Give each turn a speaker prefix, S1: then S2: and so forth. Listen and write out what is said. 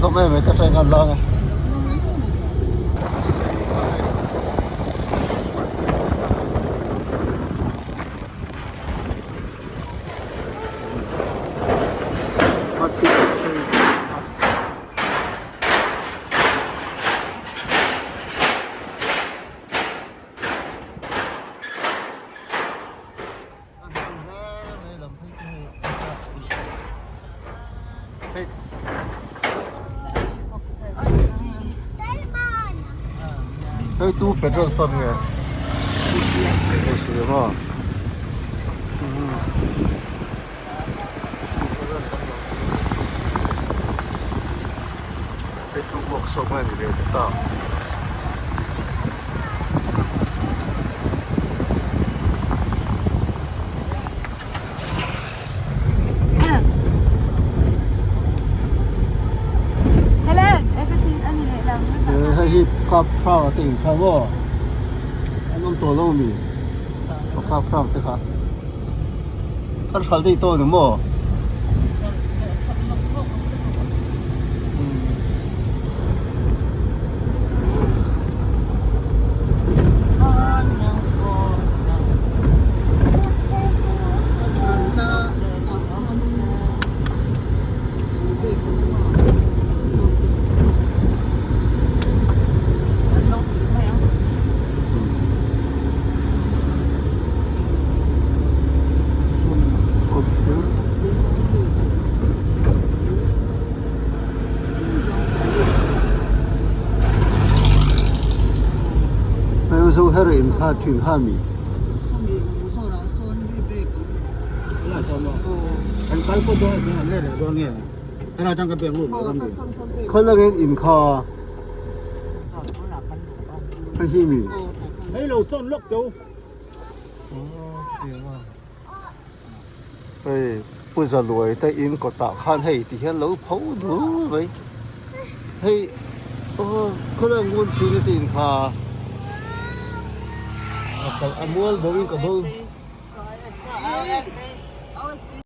S1: hlawm em mai ta tang khan lang a. Hei tu petrol pump nge hei si maw hei tu workshop nge ni ve ta. Hei hi cup flower te in kha maw an awm tawh lo ami cup flower te kha an hralh daih tawh a ni maw. Zo her in kha thin kha mi. Khawlangin in kha hei hi mi. Hei Pu Zaluai te in kawtah khan hei ti hian lo pho dul mai hei aw khawlai ngun chhing te in kha a mual bo in ka bo.